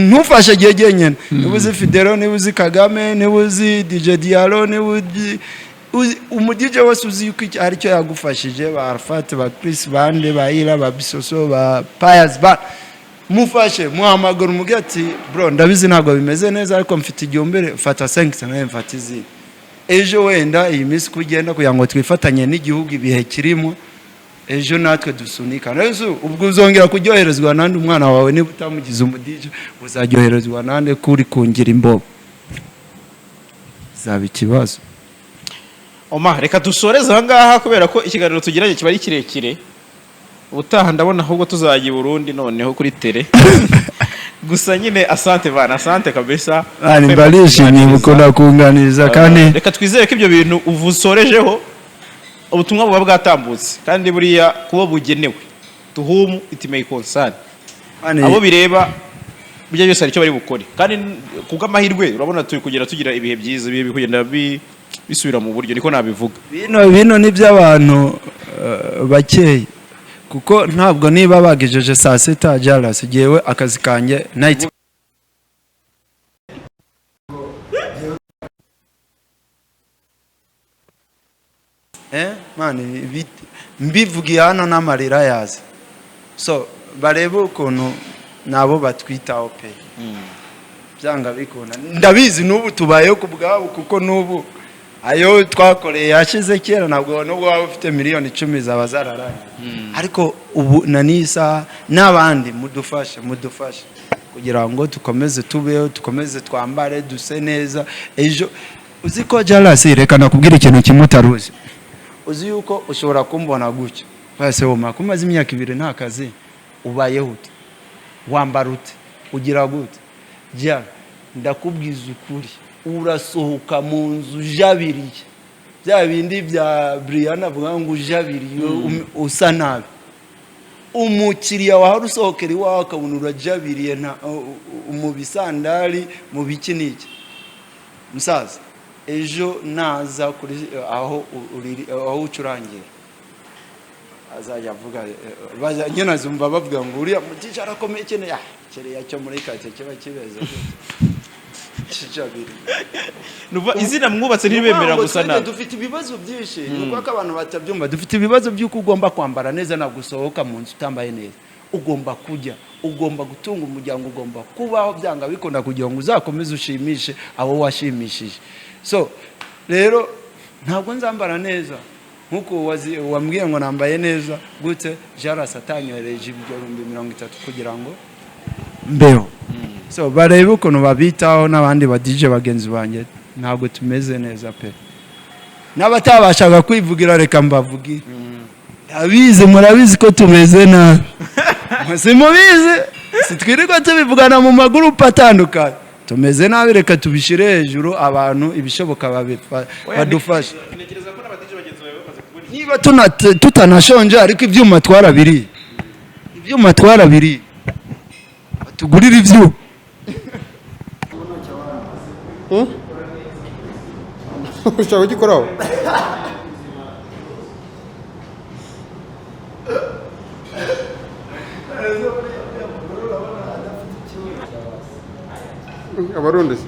ntufashe igihe jyenyine. Niba uzi Fidelo, niba uzi Kagame, niba uzi DJ Diallo, niba uzi umu DJ wese uzi yuko hari icyo yagufashije, ba Arafat, ba Chris, bande, ba Ira, ba Bisoso, ba Pius, ba mufashe, muhamagara, umubwire ati: "Bro, ndabizi ntabwo bimeze neza, ariko mfite igihumbi, fata 5 nawe mfata izindi ejo." Wenda iyi minsi uko ugenda kugira ngo twifatanye n'igihugu ibihe kirimo, ejo natwe dusunika. Rero ubwo uzongera kuryoherezwa nande umwana wawe niba utamugize umu DJ? Uzaryoherezwa nande ko uri kungira imbobo? Zaba ikibazo. Oma, reka dusoreze aha ngaha kubera ko ikiganiro tugiranye kiba ari kirekire. Ubutaha ndabona ahubwo tuzajya i Burundi noneho kuri tele. Gusa nyine asante bana, asante kabisa. Bani, mba nishimiye gukunda kunganiriza kandi. Reka twizere ko ibyo bintu uvusorejeho ubutumwa buba bwatambutse, kandi buriya kuba bugenewe, to whom it may concern, Bani, abo bireba, ibyo byose hari icyo bari bukore. Kandi kubw'amahirwe urabona turi kugenda tugira ibihe byiza, ibihe biri kugenda bisubira mu buryo, niko nabivuga. Bino ni iby'abantu bakeya, kuko ntabwo niba bagejeje saa sita jarasi, jyewe akazi kanjye night. Man, mbivugiye hano n'amarira yaza. So barebe ukuntu nabo batwitaho pe. Byanga bikunda, ndabizi n'ubu tubayeho ku bwabo, kuko n'ubu ayo twakoreye yashize kera. Ntabwo nubwo waba ufite miliyoni 10 zaba zararangiye. Ariko ubu na n'isaha n'abandi mudufashe, mudufashe. Kugira ngo dukomeze tubeho, dukomeze twambare, duse neza. Ejo uzi ko jarasi, reka nakubwira ikintu kimwe utaruzi. Uzi yuko ushobora kumbona gutya wese, woma ko umaze imyaka 2 nta kazi, ubayeho ute? Wambara ute? Ugira gute? Jya ndakubwiza ukuri, urasohoka mu nzu ujabiriye, bya bindi bya Brian avuga ngo ujabiriye, usa nabi. Umukiriya wahora usohokera iwawe akabona urajabiriye, nta mu bisandari, mu biki n'iki, musaza, ejo naza kuri aho aho ucurangira, azajya avuga, nyine azumva bavuga ngo uriya mutije arakomeye cyane, ah, kiriya cyo muri karitsiye kiba kibeze kijabiriye. Nuva izina mwubatse ntibemera Ngo gusa twebwe nabi. Dufite ibibazo byinshi, ni uko abantu batabyumva. Dufite ibibazo by'uko ugomba kwambara neza, ntabwo usohoka mu nzu utambaye neza. Ugomba kujya, ugomba gutunga umuryango, ugomba kubaho byanga bikunda kugira ngo uzakomeze ushimishe abo washimishije. So rero ntabwo nzambara neza nk'uko wambwiye ngo nambaye neza gute, Jarasi atanyohereje ibyo 30,000 kugira ngo mbeho. So barebe ukuntu babitaho n'abandi ba DJ bagenzi banjye. Ntabwo tumeze neza pe. N'abatabashaga kwivugira, reka mbavugire. Ndabizi, murabizi ko tumeze nabi. Simubizi? Sitwirirwa tubivugana mu magurupe atandukanye? Tumeze nabi, reka tubishyire hejuru, abantu ibishoboka badufashe. Ntekereza ko n'aba DJ bagenzi bawe bamaze kubona. Niba tutanashonje, ariko ibyuma twarabiriye, ibyuma twarabiriye, batugurire ibyuma. Ushaka kugikoraho? Abarundi se?